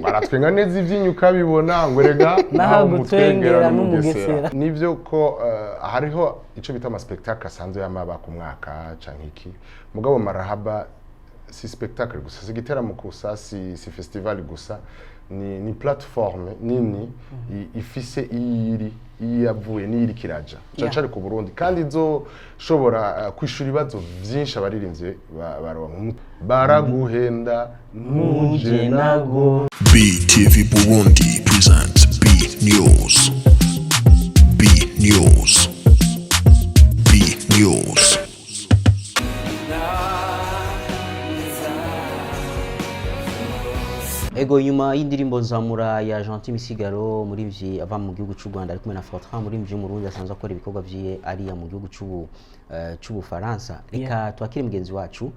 Baratwenga neza ivyinyo ukabibona ngo rega naho gutwengera n'umugesera. Nivyo ko hariho ico bita ama spectacle asanzwe yamaba ku mwaka canke iki, mugabo Marahaba si spectacle gusa, si igiteramo gusa, si festival gusa, ni plateforme nini ifise iyiri iyo yavuye n'iyiri kiraja cane cane ku Burundi, kandi izoshobora kwishura ibibazo vyinshi abaririmbyi baronka. Baraguhenda, ntuje nago. BTV Burundi presents B News. B News. B News. Ego, nyuma y'indirimbo Nzamura ya Gentil Misigaro, umuririmbyi ava mu gihugu cy'u Rwanda, ari kumwe na Fortran, umuririmbyi w'Umurundi asanzwe akora ibikorwa vyiwe ariya mu gihugu c'Ubufaransa. Reka twakire mugenzi wacu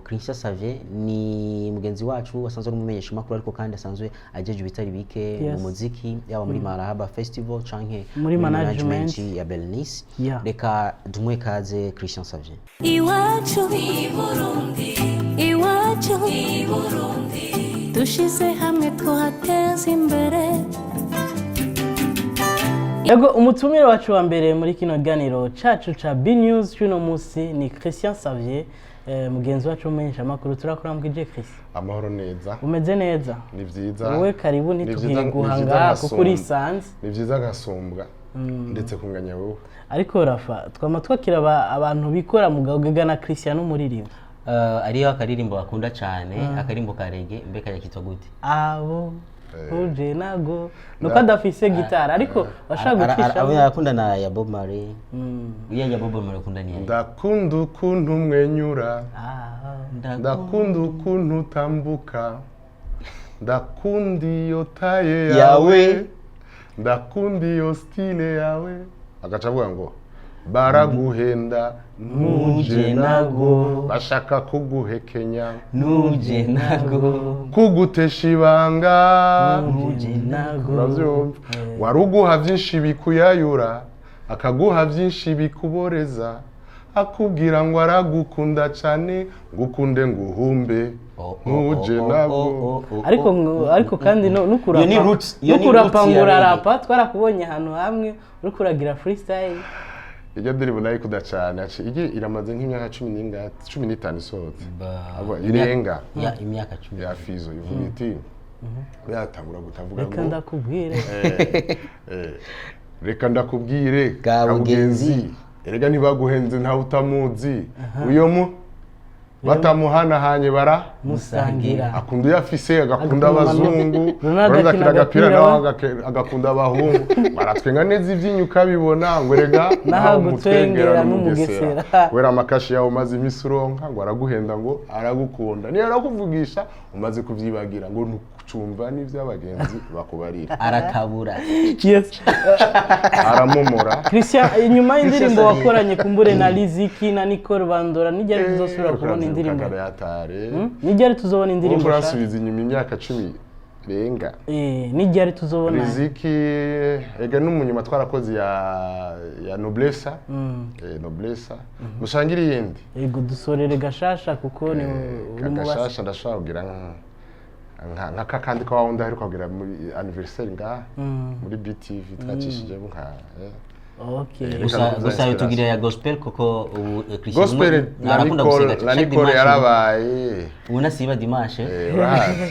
Christian Savier. Ni mugenzi wacu asanzwe ari umumenyesha makuru, ariko kandi asanzwe ajeje ibitari bike mu muziki, yaba muri Marahaba Festival canke muri management ya Bernice. Reka dumuhe kaze Christian Savier. Iwacu i Burundi, iwacu i Burundi, dushize hamwe twohateza imbere. Ego, umutumire wacu wa mbere muri kino ganiro cacu ca B News cy'uno munsi ni Christian Savier, mugenzi wacu w'umumenyesha makuru. Turakuramukije, Christian. Amahoro neza. Umeze neza? Ni vyiza. Wowe karibu. Ni vyiza- Ntituhiguha ni vyiza ngaha kuko urisanze. Ni vyiza nkasumbwa ndetse kunganya wowe. Ariko Rafa, twama twakira abantu bikora mu gahega na Christian n'umuririmbo. Ariyo akaririmbo bakunda cyane, akarimbo ka reggae, mbe kajya kitwa gute? Abo uje nago nuko adafise gitari, ariko bashaka gucisha. Abo arakunda na ya Bob Marley. Iya ya Bob Marley akunda ni Ndakunda ukuntu umwenyura. Ah, Ndakunda ukuntu utambuka, ndakunda iyo taille yawe. Yawe, ndakunda iyo style yawe. Agaca avuga ngo baraguhenda, ntuje nago, bashaka kuguhekenya, nuje nago, kugutesha ibanga. Nuje nago. Urabyumva, waruguha byinshi bikuyayura, akaguha byinshi bikuboreza, akubwira ngo aragukunda cyane, ngukunde nguhumbe, ntuje nabwo. Ariko ariko kandi nukurapa Iyo ni roots, iyo ni nukurapa roots ngo ya reggae. urarapa, twarakubonye ahantu hamwe uriko uragira freestyle. Iryo ndirimbo nayikunda cyane. Ijye iramaze nk'imyaka cumi n'ingahe, 15 isohotse. Irenga. Ya, imyaka 10. Ya Fizo ivuga iti yatangura gutavuga reka ngo ndakubwire. Reka ndakubwire. Kabugenzi. Erega ntibaguhenze, ntawe utamuzi, uyo mu batamuhanahanye bara musangira. Akunda iyo afise, agakunda agakunda abazungu. Ronaldo Ronaldo akina akina agapira agapira nawe we. agakunda abahungu. Baratwenga neza ivyinyo ukabibona ngo erega naho naho gutwengera n'umugesera. Kubera amakashi yawe umaze iminsi uronka, ngo araguhenda, ngo aragukunda, niyo arakuvugisha umaze kuvyibagira, ngo ntucumva n'ivy'abagenzi bakubarira. Aratabura. Yes. Aramomora. Christian, inyuma y'indirimbo Christian Savier. wakoranye kumbure na Liziki na Nicole Bandora, nijyari tuzosubira kubona indirimbo? Yatare. Nijyari tuzobona indirimbo urumva nshasha? uransubiza inyuma imyaka 10 renga. Nijyari tuzobona? Riziki ega n'umunyuma twarakoze ya Noblessa. Noblessa mushangira iyindi. Yego, dusorere gashasha kuko ni uri mu basi. Kagashasha ndashobora kugira nka kakandi ka wundi aheruka kugira muri anniversaire ngaha muri BTV twacishijemo nka. Okay. Gusa Reka gusa inspiration. tugira ya gospel kuko ubu Christian Gospel na arakunda Nicole gusenga na chaque Nicole dimanche. yarabaye. Ubu nasiba dimanche. Urahazi.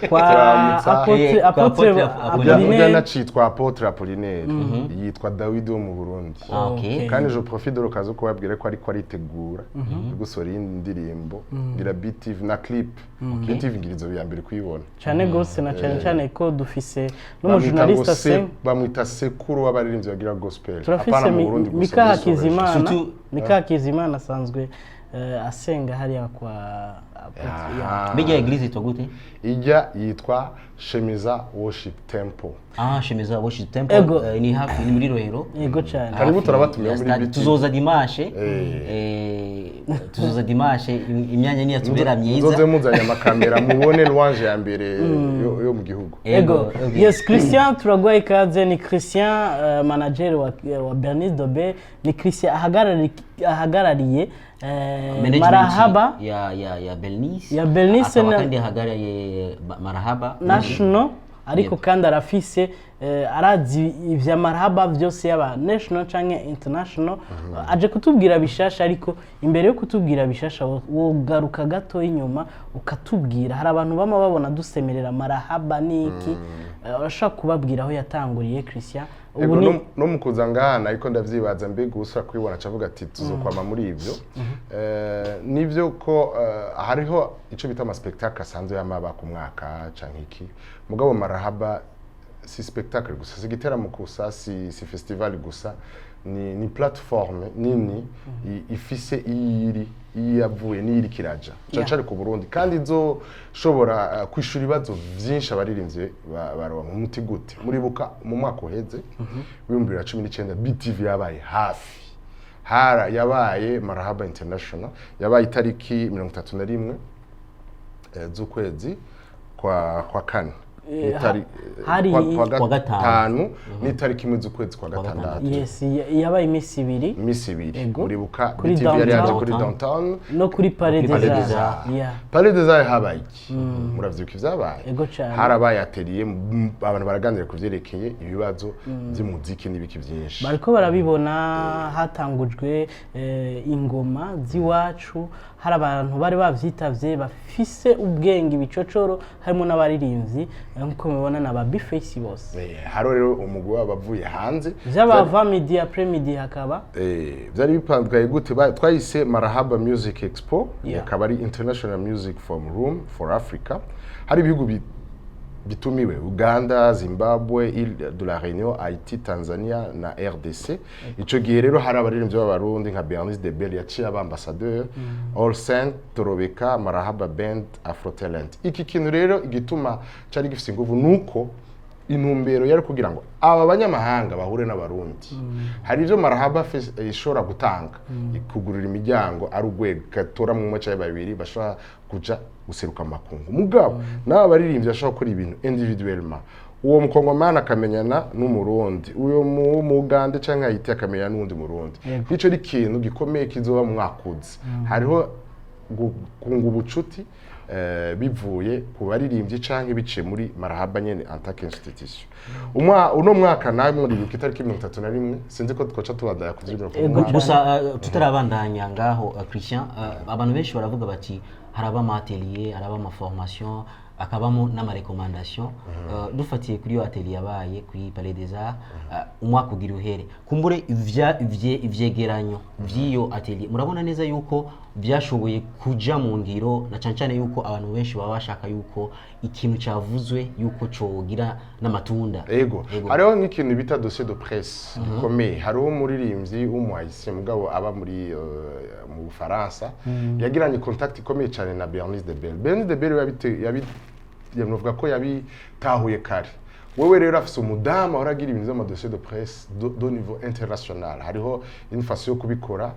Kwa Turamutsa. Apotre Kwa Apotre Apotre Ujya Apollinaire. nacitwa Apotre Apollinaire, yitwa Dawidi wo mu Burundi. Ah, okay. Kandi je profite de l'occasion kubabwira ko ariko aritegura gusohora iyindi ndirimbo ngira BTV na clip. BTV ngira izo ya mbere kuyibona. Cyane gose, na cyane cyane ko dufise Bamwita ngo n'umujournaliste bamwita sekuru w'abaririmbyi bagira gospel. Turafise Apana mu Burundi gusa, Mika muri Soweto. Hakizimana. Mika Hakizimana asanzwe asenga hariya kwa Apotre ya. Aha. Mbega église yitwa gute? Ijya yitwa Shemiza Worship Temple. Ah, Shemeza Worship Temple. Ego. Ni hafi, ni muri Rohero. Yego cyane. Karibu, Hafi turabatumiye ya muri stade. BTV. Tuzoza dimanche. Tuzoza dimanche, imyanya niyatubera myiza. Muzoze muzanye amakamera mubone louange ya mbere yo mu gihugu. Ego. Yes, Christian, turaguha ikaze. Ni Christian, manager wa Bernice Dobe. Ni Christian ahagarariye Management Marahaba ya Bernice, Ya Bernice akaba kandi ahagarariye Marahaba National, ariko kandi arafise arazi ivya Marahaba vyose, yaba national canke international. Aje kutubwira bishasha, ariko imbere yo kutubwira bishasha wogaruka gato inyuma ukatubwira, hari abantu bama babona dusemerera Marahaba niki. Urashobora kubabwira aho yatanguriye, Christian? Ubu Ego, ni no mu kuza ngaha ariko ndavyibaza, mbega usura kubibona acavuga ati tuzokwama muri ivyo. Nivyo ko hariho ico bita ama spectacle asanzwe yamaba ku mwaka canke iki, mugabo Marahaba si spectacle gusa, si igiteramo gusa, si festival gusa, ni plateforme nini ifise iyiri iyo yavuye n'iyiri kiraja cane cane ku Burundi, kandi izoshobora kwishura ibibazo vyinshi abaririmbyi baronka umuti gute. Muribuka mu mwaka uheze w'2019, BTV yabaye hafi hara yabaye Marahaba International, yabaye itariki 31 z'ukwezi kwa kane. Hari kwa Kwa gatanu. gatanu n'itariki 1 z'ukwezi kwa gatandatu. Yes, yabaye iminsi 2. Iminsi 2. Ego. Muribuka Kuri BTV yari yaje downtown. kuri downtown No kuri Palais Palais des des Arts. Arts. Yeah. Palais des Arts habaye iki? Muravyibuka ivyabaye? Ego cane. Harabaye atelier, abantu baraganira ku vyerekeye ibibazo vy'umuziki n'ibiki vyinshi. Bariko barabibona, hatangujwe ingoma z'iwacu, hari abantu bari bavyitavye bafise ubwenge, ibicocoro, harimo n'abaririmbyi, nkuko mubibona na ba Bface bose. Hariho rero umugwi w'abavuye hanze. Vy'abava midi, après midi hakaba Vyari bipanzwe gute? Twayise Marahaba Music Expo, akaba ari International Music Forum for Africa. Hari ibihugu bitumiwe: Uganda, Zimbabwe, Ile de la Réunion, Haiti, Tanzania na RDC. Ico gihe rero hari abaririmbyi b'Abarundi nka Bernice de Bell yaciye aba ambassadeur, All Saint, Torobeka, Marahaba Band, Afro Talent. Iki kintu rero igituma cari gifise inguvu nuko intumbero yari kugira ngo aba banyamahanga bahure n'Abarundi. Hari ibyo Marahaba ishobora gutanga, ikugurura imiryango, ari urwego ikatoramo umwe canke babiri bashobora kuja guseruka mu makungu, mugabo n'aba baririmbyi bashobora gukora ibintu individuellement, uwo Mukongomani akamenyana n'Umurundi, uyo mu Mugande canke Haiti akamenyana n'uwundi Murundi. Ico ari ikintu gikomeye kizoba mu mwaka uza. Hariho kunga ubucuti bivuye ku baririmbyi canke biciye muri Marahaba nyene en tant qu'institution. Uno mwaka nawe muri itariki 31, sinzi ko twoca tubandanya ku vy'ibiro Ego. mwaka. Gusa tutarabandanya ngaho, Christian, abantu benshi baravuga bati haraba ama atelier, haraba ama formation, akabamo n'ama recommandation. Dufatiye kuri iyo atelier yabaye kuri Palais des Arts, umwaka ugira uhere, kumbure ivyegeranyo vy'iyo atelier murabona neza yuko byashoboye kuja mu ngiro, na cane cane yuko abantu benshi baba bashaka yuko ikintu cavuzwe yuko cogira n'amatunda. Ego. Ego. Hariho nk'ikintu bita dossier de presse gikomeye. Hariho umuririmbyi w'umuhaïtien mugabo aba muri mu Bufaransa, yagiranye contact ikomeye cyane na Bernice de Bell. Bernice de Bell yavuga ko yabitahuye kare. Wewe rero afise umudamu ahora agira ibintu vy'ama dossier de presse de niveau international. Hariho une façon yo kubikora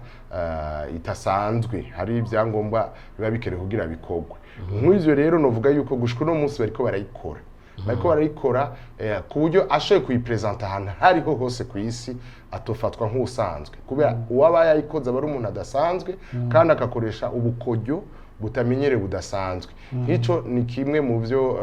itasanzwe, hari ibyangombwa biba bikenewe kugira bikorwe. Nk'ivyo rero novuga yuko gushika uno munsi bariko barayikora ku buryo ashoboye kuyipresenta ahantu hariho hose ku isi atofatwa nk'usanzwe, kubera uwaba yayikoze aba ari umuntu adasanzwe kandi agakoresha ubukoryo butamenyerewe budasanzwe. Nk'ico ni kimwe mu byo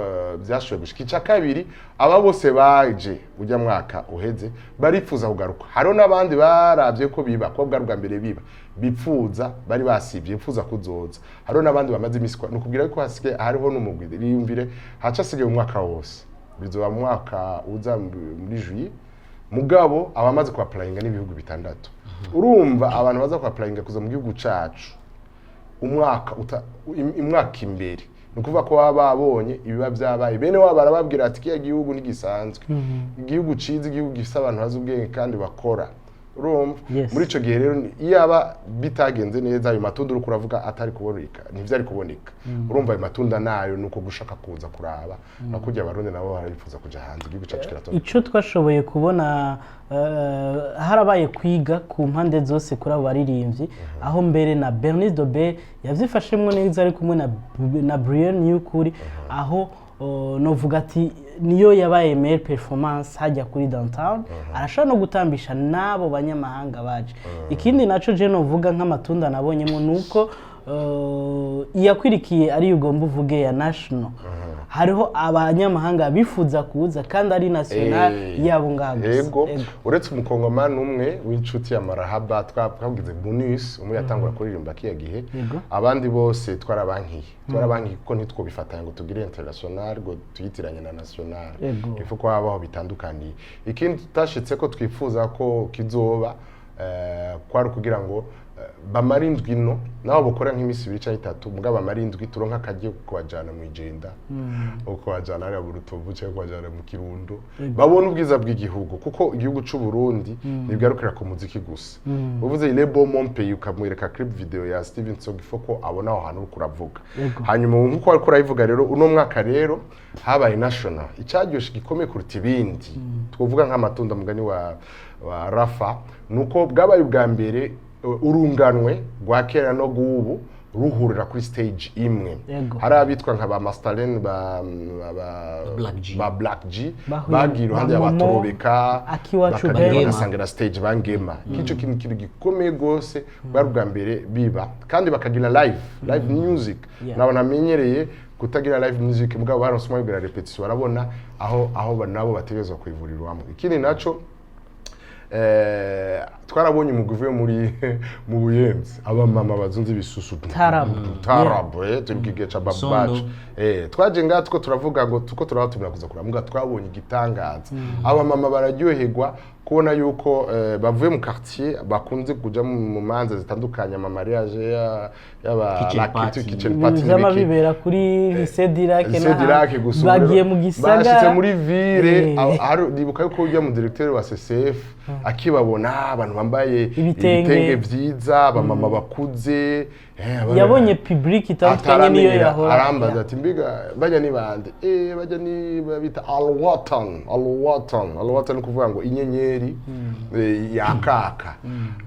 byashoboye gushika. Icya kabiri, aba bose baje ujya mwaka uheze barifuza kugaruka. Hariho n'abandi baravye ko biba ko bwa mbere biba bipfuza, bari basivye bipfuza kuzoza. Hariho n'abandi bamaze imisi ni ukubwira ko hasigaye hariho n'umugwi yiyumvire haca hasigaye umwaka wose, bizoba mu mwaka uza muri juillet. Mugabo abamaze kuapplyinga n'ibihugu bitandatu. Urumva abantu baza kuapplyinga kuza mu gihugu cacu umwaka umwaka imbere, ni ukuvuga ko baba babonye ibiba byabaye, bene wabo barababwira ati kiriya gihugu ntigisanzwe, igihugu ciza, igihugu gifise abantu bazi ubwenge kandi bakora. Urumva, muri ico gihe rero iyaba bitagenze neza, ayo matunda uriko uravuga atari kuboneka, ntivyari kuboneka. Urumva ayo matunda nayo nuko gushaka kuza kuraba no kurya, Abarundi nabo barabifuza kuja hanze, igihugu cacu kiratonda. Icyo twashoboye kubona, harabaye kwiga ku mpande zose kuri abo baririmbyi, aho mbere na Bernice Dobe yavyifashemwo neza ari kumwe na Brian Niyukuri, aho novuga ati Niyo yabaye meilleure performance hajya kuri downtown, arashobora no gutambisha n'abo banyamahanga baje. Ikindi naco je novuga nk'amatunda nabonyemo nuko iyakwirikiye ari ugomba uvuge ya national, hariho abanyamahanga bifuza kuza kandi ari national yabo ngaho gusa. Yego. Ego. Uretse umukongomani umwe w'inshuti ya Marahaba twagize bonus, umwe yatangura kuririmba kiya gihe, abandi bose twarabankiye kuko ntitwobifatanya ngo tugire international ngo tuyitiranye na national. Ifu ko habaho bitandukaniye. Ikindi tutashitse ko twifuza ko kizoba, kwari ukugira ngo bamare indwi ino, nabo bukora nk'iminsi 2 cyangwa 3, mugabo bamare indwi, turonke akaryo kubajana mu Ijenda, kubajana hariya mu Rutovu cyangwa kubajana mu Kirundo, babone ubwiza bw'igihugu, kuko igihugu c'u Burundi ntibigarukira ku muziki gusa. Uvuze "Il est beau mon pays", ukamwereka clip video ya Steven Sogifo ko abona aho hantu uriko uravuga. Hanyuma nkuko wariko urabivuga rero, uno mwaka rero habaye national. Icyaryoshe gikomeye kuruta ibindi twovuga nk'amatunda mugani wa Rafa nuko bwabaye ubwa mbere urunganwe rwa kera no rw'ubu ruhurira kuri stage imwe. Hari abitwa nka ba Masterland, ba Black G. ba Black G Bahuye bagiye iruhande ba Momo, y'abatorobeka Akiwacu bakagenda Band. bagasangira stage bangema. K'icyo kintu gikomeye rwose, bwari ubwa mbere biba kandi bakagira live music. Nabo namenyereye kutagira live music, mugabo baronse umwanya wa répétition, barabona aho nabo bategerezwa kuyivurirwamo. Ikindi naco, twarabonye umugwi uvuye mu Buyenzi, abamama bazunze ibisusu. Tarabu. Tarabu, turi kigihe ca Sondo. babacu. Twaje ngaha tuko turavuga ngo tuko turabatumira kuza kuraba, muga twabonye igitangaza. Abamama bararyoherwa kubona yuko bavuye mu quartier bakunze kuja mu manza zitandukanye, ama mariage y'aba Kitchen la party. kitchen Ibintu party vyama n'ibiki. bibera kuri lycée Dirac. Lycée Dirac gusa. Ubu bagiye rero mu gisagara. Bashitse muri ville. Ndibuka yuko ujya mu directeur wa CCF akibabona, abantu bambaye Ibitenge. Ibitenge vyiza, abamama bakuze, Yabonye public itandukanye niyo ataramenyera, yahora. arambaza ati: "Mbiga bajya ni bande?" Bajya ni babita Alwatan. Alwatan, Alwatan ni kuvuga ngo inyenyeri yakaka.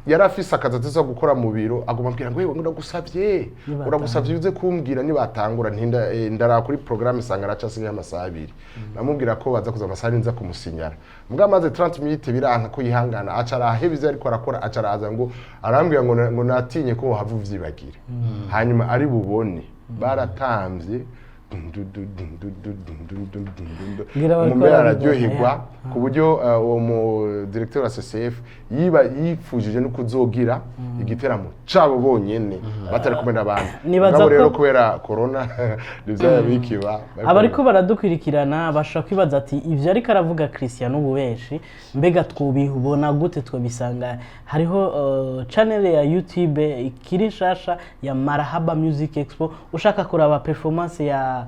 Yari afise akazi ateza gukora mu biro, aguma ambwira ngo: "Wewe ndagusavye, Nibatangura. uragusavye uze kumbwira nibatangura." Ntinda ndaraba kuri programme isanga araca asigaye amasaha 2. Namubwira ko baza kuza amasaha nza kumusinyara, mbwa amaze 30 minutes biranka ko yihangana, aca araheba ivyo ariko arakora, aca araza ngo arambwira ngo natinye ko wohava uvyibagira. Hanyuma ari bubone baratamvye. Ngira bariko Umumbere barabibona, araryoherwa ku buryo uwo mu directeur wa CCF yiba yifujije no kuzogira igiteramo cabo bonyene batari kumwe n'abandi. Nibaza Mugabo rero kubera corona nivyo bikiba. Abariko baradukurikirana bashobora kwibaza ati: "Ivyo ariko aravuga Christian ububeshi, mbega twobibona gute? Twobisanga?" Hariho channel ya YouTube ikiri nshasha ya Marahaba Music Expo. Ushaka kuraba performance ya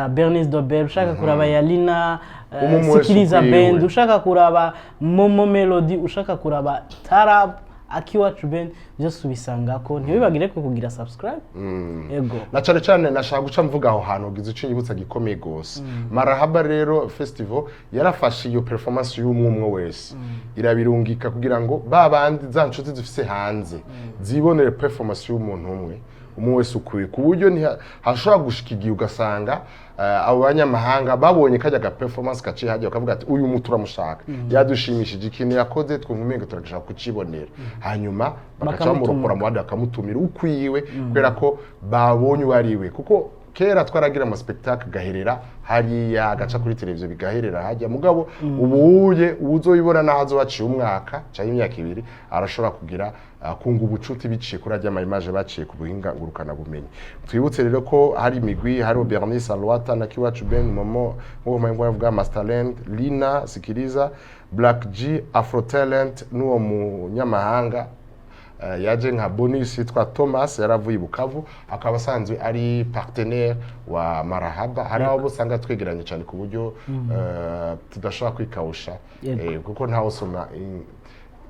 Bernice Dobel, ushaka kuraba ya Lina, Umwe wese Sikiliza ukwiwe. Band, ushaka kuraba Momo Melody, ushaka kuraba Tarab Akiwacu Band, byose ubisangako. Ntiwibagire ko kugira subscribe. Ego. Na cane cane nashaka guca mvuga aho hantu ugize ico nyibutsa gikomeye gose. Marahaba rero festival yarafashe iyo performance y'umwe umwe wese, irabirungika kugira ngo ba bandi za nshuti zifise hanze zibonere performance y'umuntu umwe umwe wese ukwiye, ku buryo hashobora gushika igihe ugasanga abo banyamahanga babonye kajya ga performance kaciye hajya, bakavuga ati: "Uyu mutu turamushaka, yadushimishije, ikintu yakoze twumva umengo turashaka kucibonera." Hanyuma bagaca bamurokora mu bandi, bakamutumira ukwiwe kubera ko babonye uwo ari we. Kuko kera twaragira ama spectacle gaherera hariya, agaca kuri televiziyo bigaherera hajya, mugabo ubuye uzoyibona naho azoba aciye umwaka cyangwa imyaka 2, arashobora kugira kunga ubucuti biciye kuri ajya ama image baciye ku buhinga ngurukana bumenyi. Twibutse rero ko hari imigwi, hari Bernice, Alwata na Kiwacu Ben, Momo nkuko mpamvu bavuga, Masterland, Lina, Sikiliza, Black G, Afro Talent n'uwo munyamahanga yaje nka bonus yitwa Thomas, yaravuye i Bukavu, akaba asanzwe ari partenaire wa Marahaba. Hari abo usanga twegeranye cyane ku buryo tudashobora kwikawusha, kuko ntawe usoma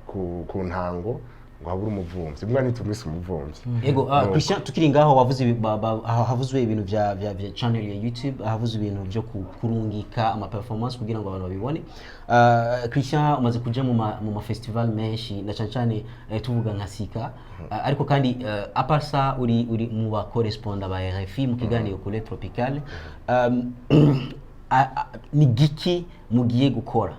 ku ntango ngo habure umuvumvyi, mbwa ntitumwise umuvumvyi. Ego, Christian, tukiri ngaho wavuze havuzwe ibintu vya channel ya YouTube, havuzwe ibintu byo kurungika ama performance kugira ngo abantu babibone. Christian, umaze kuja mu ma festival menshi na cyane cyane tuvuga nka Sika. Ariko kandi à part ça uri mu ba correspondant ba RFI mu kiganiro Couleur Tropicale. Ni giki mugiye gukora?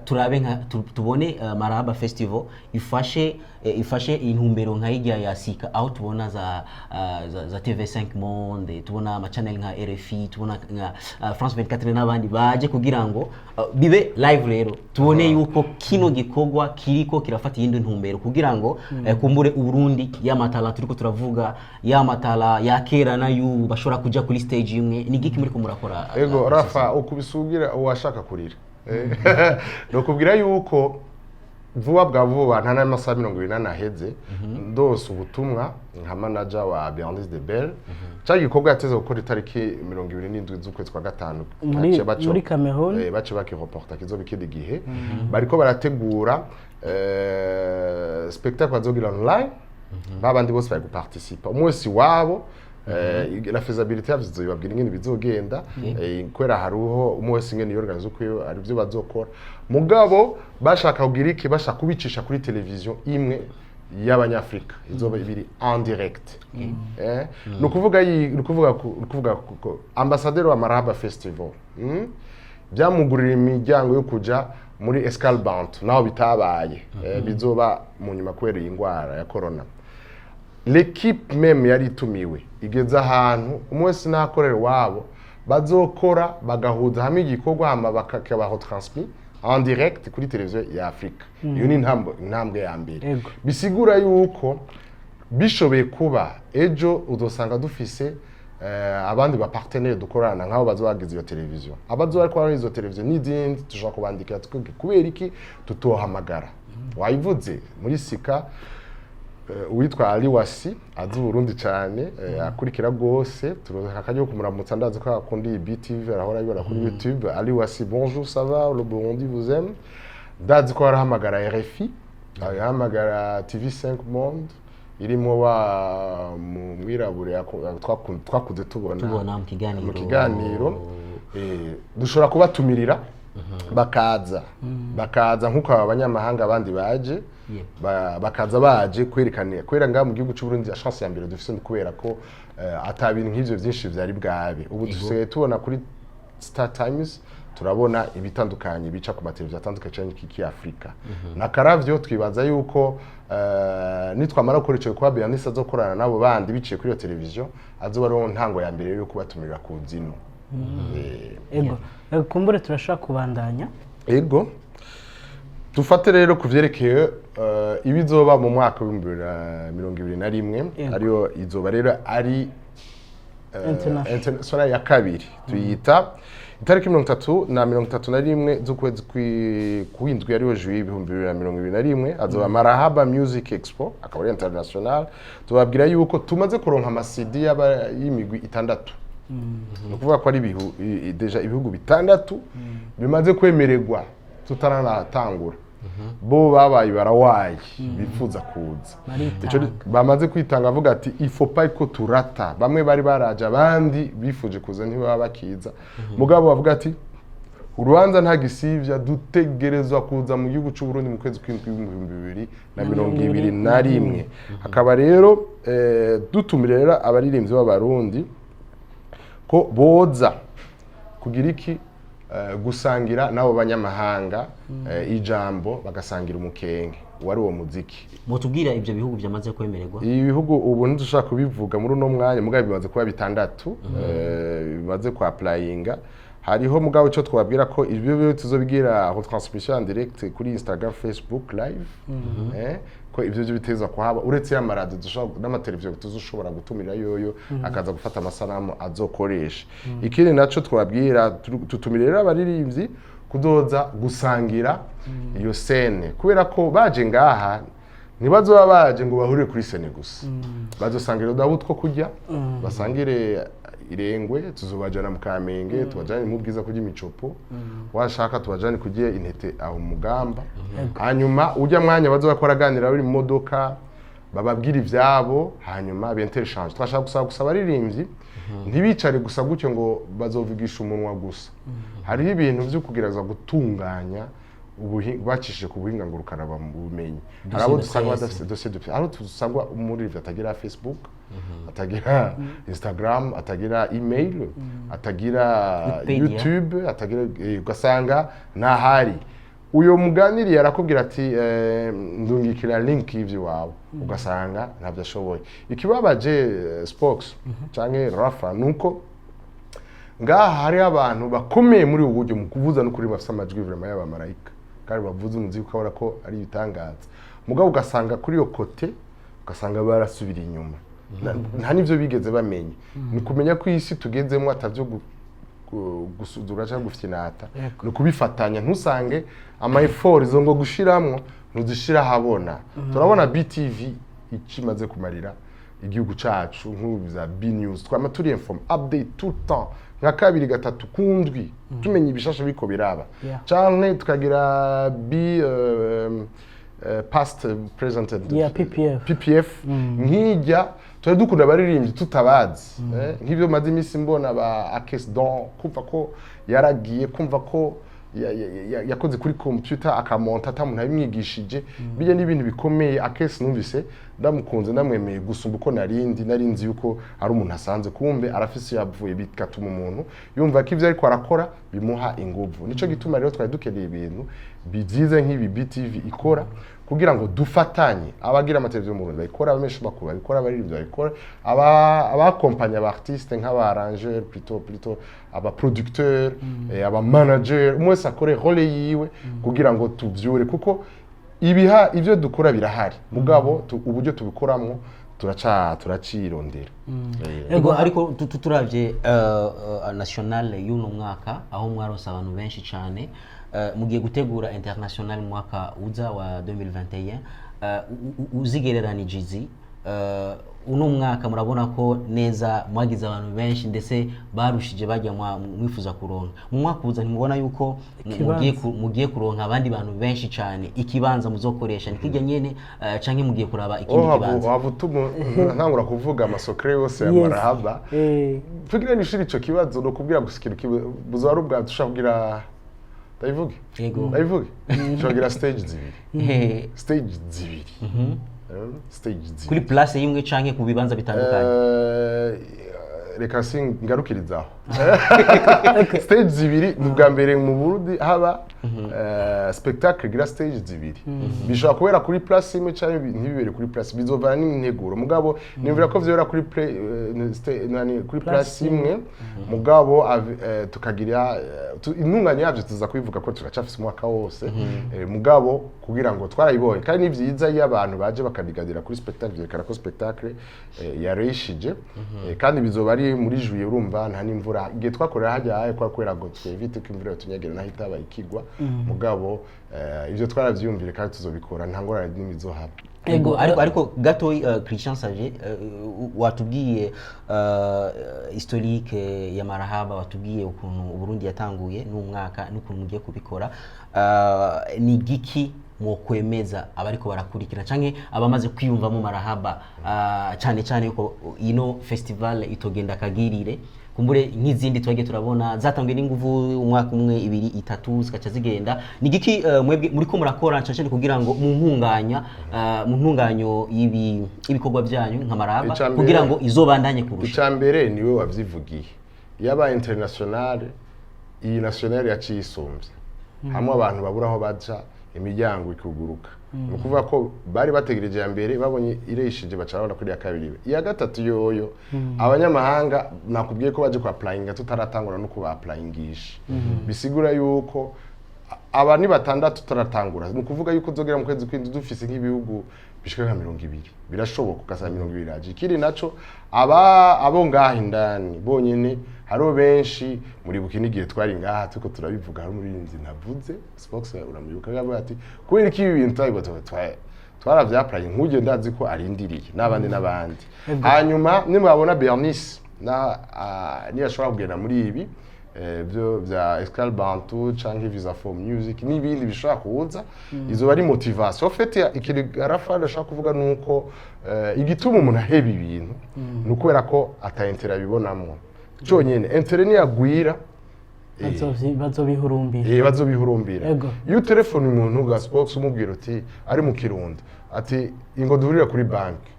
Turabe nka tubone Marahaba Festival ifashe intumbero nka hirya ya Sika, aho tubona za TV5 Monde, tubona ama channel nka RFI, tubona nka France 24 n'abandi baje kugira ngo bibe live. Rero tubone yuko kino gikorwa kiriko kirafata iyindi ntumbero kugira ngo kumbure Uburundi y'amatala turiko turavuga, y'amatala ya kera n'ay'ubu, bashobora kuja kuri stage imwe. Ni giki muriko murakora? Ego Rafa, ukubisugira uwashaka kurira. Ni ukubwira yuko vuba bwa vuba, nta n'amasaha 24 aheze, ndose ubutumwa nka manager wa Bernice de Belle, cya gikorwa yateze gukora itariki 27 z'ukwezi kwa gatanu Muri- muri Cameroon. Bace bakireporta, kizoba ikindi gihe. Bariko barategura spectacle bazogira online, babandi bose bari guparticipa umwe wese iwabo. La faisabilité yavyo izobabwira ingene bizogenda, kubera hariho umwe wese ingene yorganiza ukwiwe, ari byo bazokora. Mugabo bashaka kugira iki? Bashaka kubicisha kuri televiziyo imwe y'Abanyafrika, izoba ibiri en direct. Ni ukuvuga ambassadeur wa Marahaba Festival, byamugurira imiryango yo kuja muri Escale Bantu, naho bitabaye. Bizoba mu nyuma kubera iyi ndwara ya corona. L'équipe même yari itumiwe igeze ahantu, umwe wese n'akorera iwabo, bazokora bagahuza hamwe igikorwa, hama bakabaho transmis en direct kuri televiziyo ya Afrika. Iyo ni intambwe ya mbere. Bisigura yuko bishoboye kuba ejo uzosanga dufise abandi ba partenaire dukorana, nk'abo bazoba bagize iyo televiziyo, abazoba bariko barakora izo televiziyo n'izindi, dushobora kubandikira tukabwira kubera iki tutohamagara. Wayivuze muri Sika, uwitwa Ali Wasi azi Burundi cyane, akurikira rwose, turonka akajya kumuramutsa. Ndazi ko akunda iyi BTV, arahora abibona kuri YouTube. Ali Wasi, bonjour, ça va? Le Burundi vous aime. Ndazi ko arahamagara RFI, arahamagara TV5 Monde irimo wa mu mwirabure twakunze tubona Tubona mu kiganiro. Mu kiganiro. Dushobora kubatumirira bakaza nk'uko aba banyamahanga abandi baje, bakaza baje kwerekana, kubera ngaha mu gihugu cy'u Burundi chance ya mbere dufise ni kubera ko ata bintu nk'ivyo vyinshi vyari bwabe. Ubu dusigaye tubona kuri Star Times, turabona ibitandukanye bica ku mateleviziyo atandukanye cyane kiki Afrika na karavyo. Twibaza yuko nitwamara gukora ico gikorwa, Bernice azokorana n'abo bandi biciye kuri iyo televiziyo, azoba ariho ntango ya mbere yo kubatumirira ku zino. Ego. Kumbure turashobora kubandanya. Ego, dufate rero ku vyerekeye ibizoba mu mwaka w'2021. Ariyo izoba rero ari International. International ya kabiri, tuyita itariki 30 na 31 z'ukwezi kw'indwi, ariyo juillet 2021, azoba Marahaba Music Expo, akaba ari international. Tubabwira yuko tumaze kuronka ama CD y'imigwi itandatu. Ni ukuvuga ko ari déjà ibihugu bitandatu bimaze kwemererwa tutaranatangura. Bo babaye barawaye, bifuza kuza. Baritanga. Bamaze kwitanga, avuga ati il faut pas ko turata. Bamwe bari baraje, abandi bifuje kuza ntibaba bakiza. Mugabo bavuga ati urubanza nta gisivya, dutegerezwa kuza mu gihugu cy'u Burundi mu kwezi kw'indwi 2021. Hakaba rero dutumire rero abaririmbyi b'Abarundi ko boza kugira iki? Gusangira n'abo banyamahanga ijambo, bagasangira umukenke wari uwo muziki. Mutubwira ibyo bihugu byamaze kwemererwa. Ibi bihugu ubu ntidushobora kubivuga muri uno mwanya, mugabo bimaze kuba bitandatu bimaze kwa applyinga. Hariho mugabo icyo twabwira ko ibyo bihugu tuzobigira retransmission en direct kuri Instagram, Facebook live, ko ibyo byo biteza kuhaba, uretse y'amaradiyo dushobora n'amateleviziyo tuzoshobora gutumira yoyo akaza gufata amasanamu azokoresha. Ikindi naco twabwira, tutumira rero abaririmbyi kudoza gusangira iyo scène, kubera ko baje ngaha ntibazoba baje ngo bahurire kuri scène gusa, bazosangira udabo two kurya, basangire irengwe. Tuzobajana mu Kamenge, tubajane mu Bwiza kurya imicopo, washaka tubajane kurya intete aho mu Mugamba. Hanyuma ujya mwanya bazoba baraganira bari mu modoka, bababwira ivyabo, hanyuma benterechange. Twashaka gusa abaririmbyi ntibicare gusa gutyo ngo bazovugisha umunwa gusa. Hariho ibintu vyo kugerageza gutunganya. bacishije ku buhinga ngurukana bumenyi. Hari abo de dusanga presse. badafise dossier de presse, hari abo dusanga umuririmbyi atagira Facebook, atagira Instagram, atagira email, atagira Wikipedia. YouTube, atagira ugasanga ntahari. Uyo muganiriye arakubwira ati ndungikira link y'ivyo iwawe, ugasanga ntabyo ashoboye. Ikibabaje Spox canke Rafa, nuko ngaha hariho abantu bakomeye muri ubu buryo mu kuvuza no kuririmba, bafise amajwi vraiment y'abamarayika kandi bavuza umuziki ukabona ko ari ibitangaza, mugabo ugasanga kuri iyo côté ugasanga barasubira inyuma. Nta n'ivyo bigeze bamenya. Ni kumenya ko isi tugezemo atavyo gusuzugura cyangwa gufyinata, ni ukubifatanya. Ntusange ama effort izo ngo gushiramwo ntuzishira ahabona. Turabona BTV icyo imaze kumarira igihugu cacu, nk'ubu za B News, twama turi informé, update tout le temps, nka kabiri gatatu kundwi tumenya ibishasha biko biraba, canke tukagira B past, present and Yeah, PPF. PPF. Nkijya twari dukunda abaririmbyi tutabazi, nk'ibyo maze iminsi mbona ba Akes Don, kumva ko yaragiye, kumva ko yakoze kuri computer akamonta ata muntu abimwigishije, bijya n'ibintu bikomeye. Akes numvise ndamukunze, ndamwemeye gusumba uko narindi narinzi yuko ari umuntu asanzwe, kumbe arafise iyo yavuye, bigatuma umuntu yumva ko ibyo ariko arakora bimuha inguvu. Nico gituma rero twari dukeneye ibintu byiza nk'ibi BTV ikora, kugira ngo dufatanye, abagira amateleviziyo mu Burundi bayikora, abamenyesha makuru babikora, abaririmbyi babikora, abakompanya aba artiste nk'aba arrangeur, plutôt aba producteur, aba manager, umwe wese akore rôle yiwe kugira ngo tuvyure, kuko ibiha ivyo dukora birahari, mugabo uburyo tubikoramwo turacirondera. Ego, ariko turavye national y'uno mwaka, aho mwaronse abantu benshi cyane, mugiye gutegura international mu mwaka uza wa 2021, uzigereranije izi uno mwaka, murabona ko neza mwagize abantu benshi, ndetse barushije bajya mwifuza kuronka mu mwaka uza. Ntimubona yuko Ikibanza. Mugiye kuronka abandi bantu benshi cyane? Ikibanza muzokoresha ni kijya nyene, canke mugiye kuraba ikindi kibanza? Waba utuma ntangura kuvuga amasokere yose ya Marahaba. Tugira nishuri ico kibazo, no kubwira gusa ikintu kimwe: buzoba ari ubwa dushobora kugira, ndabivuge? Yego. Ndabivuge, dushobora kugira stage zibiri. Stage zibiri. Stage zibiri. Kuri place imwe canke ku bibanza bitandukanye? Reka singarukirizaho. Stage zibiri ni ubwa mbere mu Burundi haba spectacle gira stage zibiri. Bishobora kubera kuri place imwe cyangwa ntibibere kuri place, bizovana n'integuro. Mugabo nimvira ko vyobera kuri nani, kuri place imwe, mugabo tukagira intunganya yavyo tuza kubivuga ko turacafise umwaka wose. Mugabo kugira ngo twarayibonye, kandi ni vyiza iyo abantu baje bakaniganira kuri spectacle, vyerekana ko spectacle yareshije. Kandi bizoba ari muri juillet, urumva nta n'imvura. Igihe twakorera hajya haye kwa kubera ngo twevite ko imvura yotunyagira, naho itaba ikigwa. Mugabo ivyo twaravyiyumvire kandi tuzobikora, nta ngorane n'imwe izohaba. Ego, ariko gato, Christian Sage, watubwiye historique ya Marahaba, watubwiye ukuntu Uburundi yatanguye n'umwaka n'ukuntu mugiye kubikora. Ni giki mwokwemeza abariko barakurikira canke abamaze kwiyumvamo Marahaba, cyane cyane yuko ino festival itogenda kagirire kumbure nk'izindi twagiye turabona zatanguye n'inguvu umwaka umwe, ibiri, itatu, zikaca zigenda? Ni giki mwebwe muriko murakora cyane cyane kugira ngo mu ntunganya mu ntunganyo y'ibikorwa byanyu nka Marahaba kugira ngo izobandanye kurusha? Icya mbere niwe wabyivugiye, yaba international, iyi national yaciye isumbye hamwe abantu babura aho baja, imiryango ikuguruka. Ni ukuvuga ko bari bategereje iya mbere, babonye ireshije baca babona kuri iya kabiri, iya gatatu yoyo. Abanyamahanga nakubwiye ko baje kuapplyinga tutaratangura no kuba-applyingisha, bisigura yuko aba ni batandatu tutaratangura. Ni ukuvuga yuko uzogera mu kwezi kw'indwi dufise nk'ibihugu bishika nka 20, birashoboka ugasanga 20 iraje. Ikindi naco, aba abo ngaha indani bonyene hariho benshi. Muribuka n'igihe twari ngaha turiko turabivuga, hari umuririmbyi ntavuze, Spox uramwibuka, yavuga ati kubera iki ibi bintu twabibona twaravyapplyye? Nk'ugiye ndazi ko arindiriye n'abandi n'abandi. Hanyuma nimwabona Bernice na niyashobora kugenda muri ibi byo bya Escale Bantu canke Visa for Music n'ibindi bishobora kuza, izo bari motivation. En fait, ikintu Rafa ashaka kuvuga nuko igituma umuntu aheba ibintu ni ukubera ko ata intérêt abibonamwo cyonyine. Intérêt niyagwira. Bazobihurumbira. Bazobihurumbira. Iyo utelefone umuntu ga Spox, umubwira uti ari mu Kirundo, ati ingo duhurira kuri banki,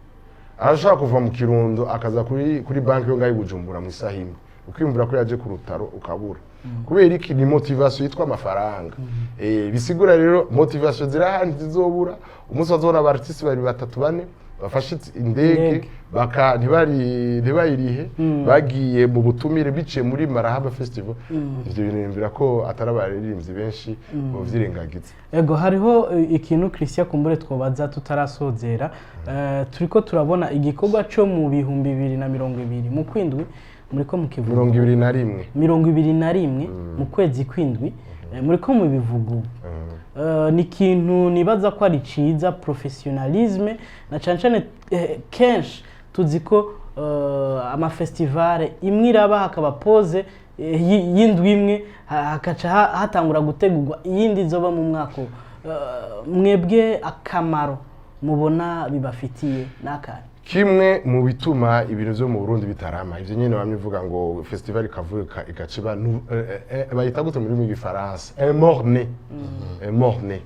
arashaka kuva mu Kirundo akaza kuri banki yo ngaho i Bujumbura mu isaha imwe, ukiyumvira ko yaje ku rutaro ukabura. Kubera iki? Ni motivation yitwa amafaranga. Bisigura rero motivation zirahari, ntizizobura. Umunsi bazobona aba artiste babiri, batatu, bane bafashe indege, Indege. baka ntibari ntibayirihe, bagiye mu butumire biciye muri Marahaba Festival, ivyo bintu yumvira ko atari abaririmbyi benshi bovyirengagiza. Ego, hariho ikintu, Christian, kumbure twobaza tutarasozera. Turiko turabona igikorwa cyo mu 2020 mu kwindwi muriko mukivuga. 21. 21 mu kwezi kwindwi, muriko mubivuga ubu. Ni ikintu nibaza ko ari ciza, professionnalisme, na cane cane kenshi tuzi ko amafestivale imwe iraba, hakaba pause y'indwi imwe, hakaca hatangura gutegurwa iyindi izoba mu mwaka. Mwebwe akamaro mubona bibafitiye n'akahe? Kimwe mu bituma ibintu vyo mu Burundi bitarama, ivyo nyene bamwe bivuga ngo festival ikavuka igaciba, bayita gute mu rurimi rw'igifaransa, un mort-né, un mort-né,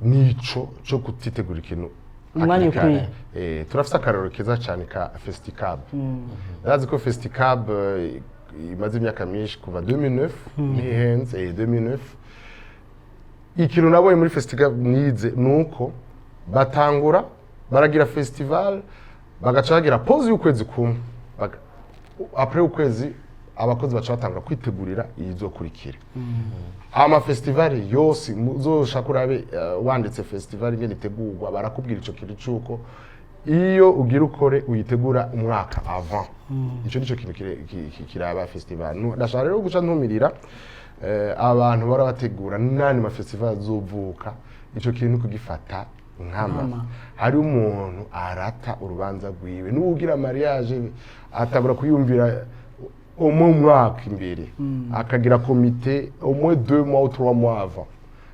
nico co kutitegura ikintu Umwanya hakiri kare. ukwiye. Turafise akarorero keza cyane ka Festicab. Ndazi ko Festicab imaze imyaka myinshi, kuva 2009 ntihenze, 2009. Ikintu nabonye muri Festicab nize nuko batangura baragira festival, bagaca bagira pause y'ukwezi kumwe. Après ukwezi abakozi baca batangura kwitegurira izokurikira. Ama festival yose muzoshaka urabe, wanditse festival ingene itegurwa, barakubwira ico kintu cuko iyo ugira ukore uyitegura umwaka avant. Ico nico kintu kiraba festival. Ndashaka rero guca ntumirira abantu bara bategura n'andi ma festival azovuka, ico kintu kugifata nkama. Nkama. Hari umuntu arata urubanza rwiwe, n'ugira mariage atabura kuyumvira au moins umwaka imbere, akagira komite au moins 2 mois ou 3 mois avant.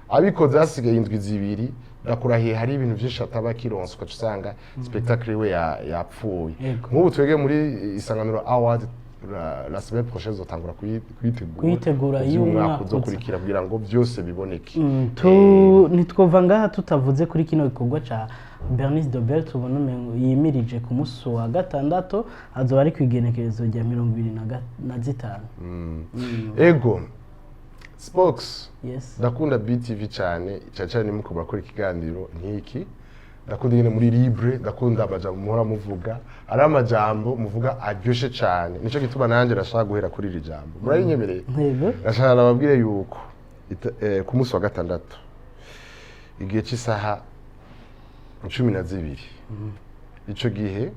Abikoze hasigaye indwi 2, ndakurahiye hari ibintu byinshi ataba akironse, ugaca usanga spectacle we yapfuye. Nk'ubu twebwe muri Isanganiro Award, la semaine prochaine zotangura kuyitegura. Kuyitegura ivy'umwaka y'umwaka uza. uzokurikira kugira ngo byose biboneke. Ntitwova ngaha tutavuze kuri kino gikorwa ca Bernice Dobel, tubona umengo yimirije ku munsi wa gatandatu, azoba ari ku igenekerezo rya 25. Ego Spox. Yes. Ndakunda BTV cyane cyane cyane muko murakora ikiganiro nk'iki. Ndakunda nyine muri libre, ndakunda amajambo muhora muvuga, ari amajambo muvuga aryoshe cyane. Nico gituma nanjye ndashaka guhera kuri iri jambo, murabinyemereye? Yego. Ndashaka nababwire yuko ku munsi wa gatandatu igihe cy'isaha 12, ico gihe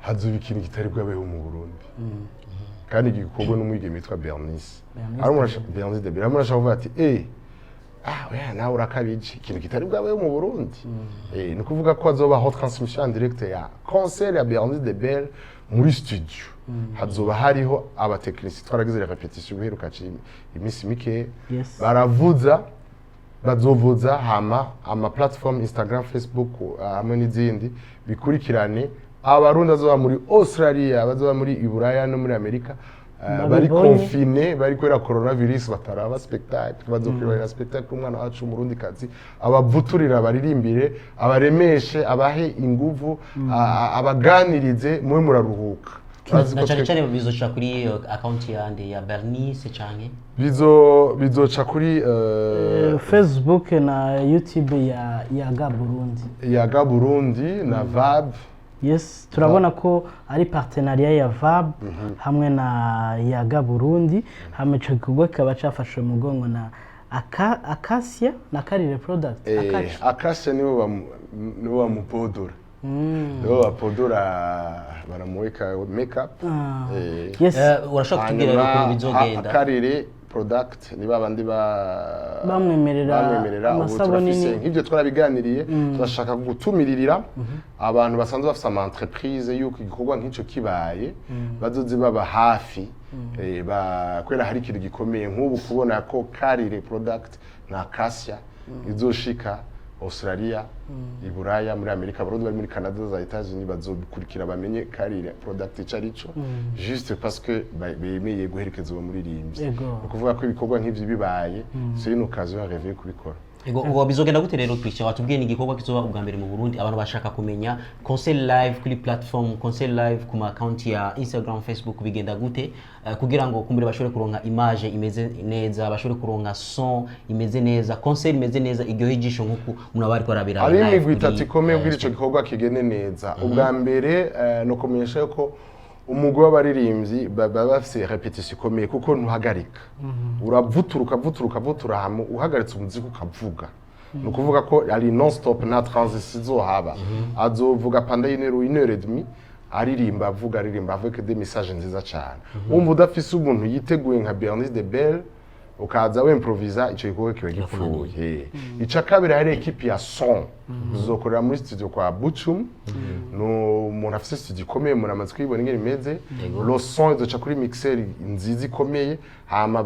hazoba ikintu kitari bwabeho mu Burundi, kandi gikorwa n'umwigeme witwa Bernice. Bernice. Hari umuntu Bernice de Bernice ashaka kuvuga ati ah oya, nawe urakabije, ikintu kitari bwabeho mu Burundi. Ni ukuvuga ko hazobaho transmission en direct ya concert ya Bernice de Belle muri studio. Hazoba hariho abatekinisi, twaragize répétition guheruka iminsi mike. Baravuza, bazovuza, hama ama platform Instagram, Facebook, hamwe n'izindi bikurikirane. Abarundi bazoba muri Australia, bazoba muri Iburaya no muri Amerika, bari Babibonye. confiné, bari kubera coronavirus bataraba spectacle, bazokwibonera spectacle umwana wacu umurundi kazi abavuturira, abaririmbire, abaremeshe, abahe inguvu, abaganirize, mube muraruhuka. Urazi Na ko cyane cyane bizoca kuri account yande ya Bernice canke? Bizoca kuri Facebook na YouTube ya Yaga Burundi. Yaga Burundi na VAB. Yes, turabona ko ari partenariat ya VAB hamwe na Yaga Burundi, hamwe ico gikorwa kikaba cafashwe mu mugongo na Acacia na Karire Product. Akaci. Akasha nibo bamupodora, nibo bapodora, baramuweka makeup. Yes. Urashobora kutubwira rero ukuntu Hanyuma bizogenda? Akarere Product ni babandi ba Bamwemerera bamwemerera ubu amasabuni turafise nk'ibyo twarabiganiriye, turashaka gutumiririra abantu basanzwe bafise ama entreprise yuko igikorwa nk'ico kibaye bazoze baba hafi, kubera hari ikintu gikomeye nk'ubu kubona ko Karire Product na Acacia izoshika. Australia, i Buraya, muri Amerika, Abarundi bari muri Canada, za Etats-Unis bazobikurikira, bamenye Karire Product ico arico, juste parce que bemeye guherekeza uwo muririmbyi. Ego. Ni ukuvuga ko ibikorwa nk'ivyo bibaye, c'est une occasion rêvée kubikora. Ego, ubu bizogenda gute rero, Christian? Watubwiye ni igikorwa kizoba ubwa mbere mu Burundi. Abantu bashaka kumenya concert live kuri platform, concert live ku ma account ya Instagram, Facebook, bigenda gute kugira ngo kumbure bashobore kuronka image imeze neza, bashobore kuronka son imeze neza, concert imeze neza, iryohe ijisho nkuko umuntu aba ariko arabiraba Hariho live imigwi kuri, itatu ikomeye kugira ico gikorwa kigende neza. Ubwa mbere, ni ukumenyesha yuko umugwi w'abaririmbyi baba bafise répétition ikomeye, kuko ntuhagarika, uravutura, ukavutura, ukavutura, hama uhagaritse umuziki ukavuga. Ni ukuvuga ko ari non stop, nta transition izohaba. Azovuga pendant une heure ou une heure et demie, aririmba, avuga, aririmba avec des messages nziza cyane. Wumva udafise umuntu yiteguye nka Bernice de Belle, ukaza w'improvisa, icyo gikorwa kiba gipfuye. Icya kabiri, hari équipe ya son tuzokorera muri studio kwa Bucum. Ni umuntu afise studio ikomeye, umuntu amaze kuyibona ingene imeze. Le son izoca kuri mixer nziza ikomeye, hama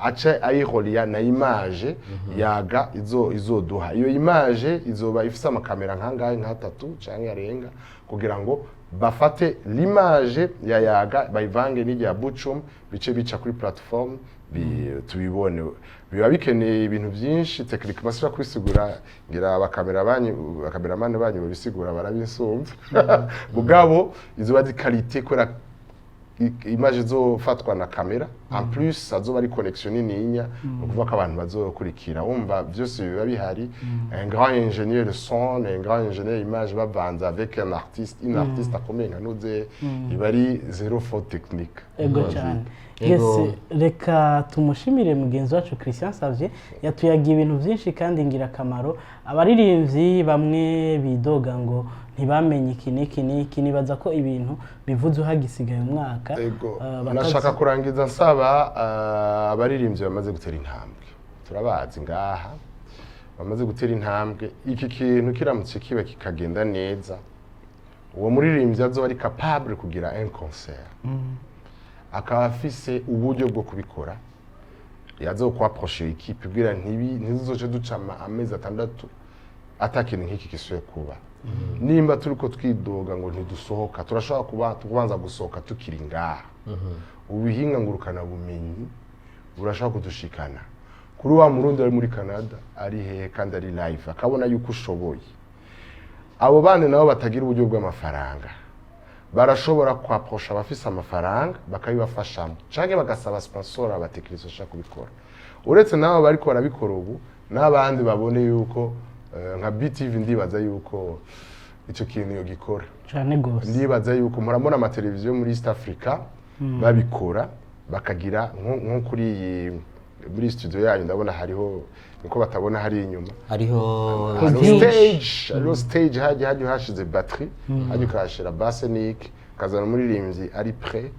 ace ayihoriya na image yaga izoduha. Iyo image izoba ifise amakamera nkangahe, nk'atatu canke arenga, kugira ngo bafate l'image ya Yaga bayivange n'irya Bucum, bice bica kuri platform, tubibone. Biba bikeneye ibintu byinshi technique basubira kubisigura, ngira abakamera banyu, abakameramani banyu babisigura barabinsumva. Mugabo izoba di qualité kubera image izofatwa na kamera, en plus azoba ari connexion nininya. Ni ukuvuga ko abantu bazokurikira, wumva byose biba bihari, un grand ingénieur son, un grand ingénieur image bavanze avec un artiste, une artiste akomeye nka Nuze, iba ari zéro faute technique. Ego cyane. Ego. Yes, reka tumushimire mugenzi wacu Christian Savye, yatuyagiye ibintu byinshi kandi ngirakamaro. Abaririmbyi bamwe bidoga ngo ntibamenye iki n'iki n'iki, nibaza ko ibintu bivuze uhagisigaye umwaka. Ego. Nashaka kurangiza nsaba abaririmbyi bamaze gutera intambwe, turabazi ngaha bamaze gutera intambwe, iki kintu kiramutse kiba kikagenda neza, uwo muririmbyi azoba ari capable kugira un concert, akaba afise uburyo bwo kubikora, yazokwapproche équipe kugira ntibi ntizizoce duca amezi 6 ata kintu nk'iki gisuye kuba. Nimba turiko twidoga ngo ntidusohoka, turashobora kuba kubanza gusohoka tukiri ngaha. Ubuhinga ngurukana bumenyi burashobora kudushikana kuri wa Murundi ari muri Canada, ari hehe, kandi ari live, akabona yuko ushoboye. Abo bandi nabo batagira uburyo bw'amafaranga barashobora kwapprocha abafise amafaranga bakabibafashamo, canke bagasaba sponsor, abatekinisiye bashaka kubikora. Uretse nabo bariko barabikora ubu, n'abandi babone yuko nka BTV, ndibaza yuko ico kintu yogikora. Cyane gose. Ndibaza yuko murabona amateleviziyo muri East Africa babikora, bakagira nko kuri iyi, muri studio yanyu ndabona hariho, niko batabona hari inyuma, hariho hariho Podium. stage, hariho stage, hajya uhashize batterie, hajya ukahashira basse niki, ukazana umuririmbyi ari prêt,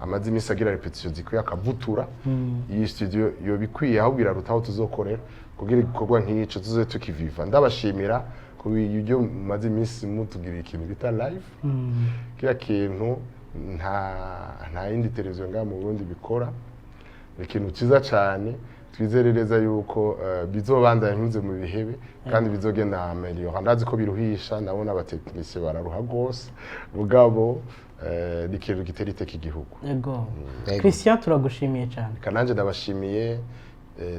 amaze iminsi agira répétition zikwiye, akavutura. Iyi studio yoba ikwiye, ahubwo iraruta aho tuzokorera, kugira igikorwa nk'ico tuzobe tukiviva. Ndabashimira ku buryo mumaze iminsi mutugira ikintu bita live. Kiriya kintu nta yindi televiziyo ngaha mu Burundi bikora. Ni ikintu cyiza cyane. Twizere neza yuko bizobandanya, ntuze mu bihebe, kandi bizogenda améliorer. Ndazi ko biruhisha, ndabona abatekinisiye bararuha rwose, mugabo ni ikintu gitera iteka igihugu. Ego. Ego. Christian, turagushimiye cyane. Reka nanjye ndabashimiye.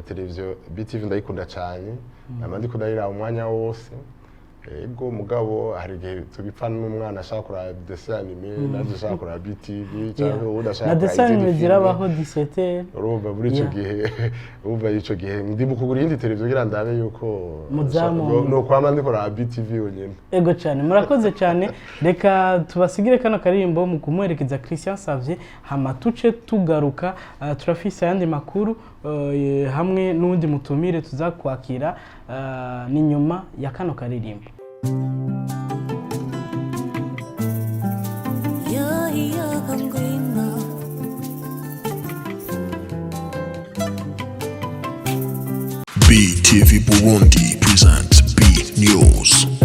Televiziyo BTV ndayikunda cyane, nama ndiko ndayiraba umwanya wose. Ego, mugabo hari igihe tubipfa n'umwana ashaka kuraba dessin animé, nanjye ashaka kuraba BTV, cyangwa uwundi ashaka Na kuraba dessin izindi animé filime. zirabaho 17. Urumva muri ico gihe, urumva ico gihe ndi mu kugura iyindi televiziyo kugira ndabe yuko Muzamu. no kwama ndiko raba BTV yonyene. Ego cyane, murakoze cyane. Reka tubasigire kano karirimbo mu kumuherekeza Christian Savye, hama tuce tugaruka. Turafise ayandi makuru hamwe n'uwundi mutumire tuzakwakira, ni nyuma ya kano karirimbo. Yo yo ngwino. BTV Burundi presents B News.